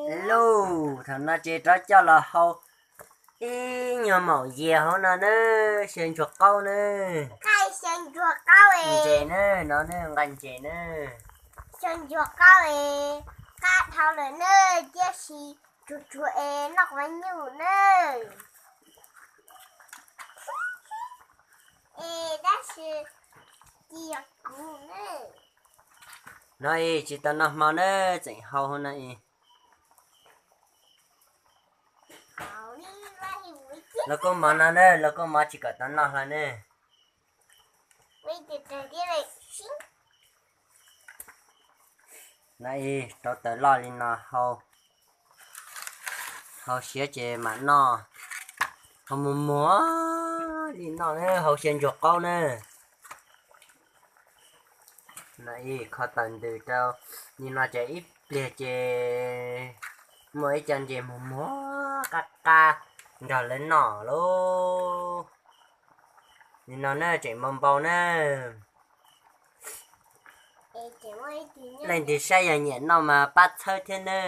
Hello, thaum no ces rov coj los hau ib nyuag maum yias hauv no na, xyaw ntsuag qaub na. Ntses na, no ne nqaij ntses na. Xyaw ntsuag qaub es qab dhau lawm na, tiam sis tsuag tsuag es noj qhov nyuj na. Es tab sis cia kuv na. No es tsis tau noj hmo na, tseem hau hauv no es. Lauj kaub mov no na, lauj kaub mov tsis kom tau noj hlo na. No es rau tawm loj li no, hau siab ces mam noj. Hau muag muag li no na, hau xyaw ntsuag qaub na. No es kho tawm ntws rau li no ces ib pliag ces muaj ib co ntses muag muag qab qab nrog lawv noj lauj. Li no na tseem npau npau na. Leej twg saib yog nyiam noj mas pab txhawb thiab na.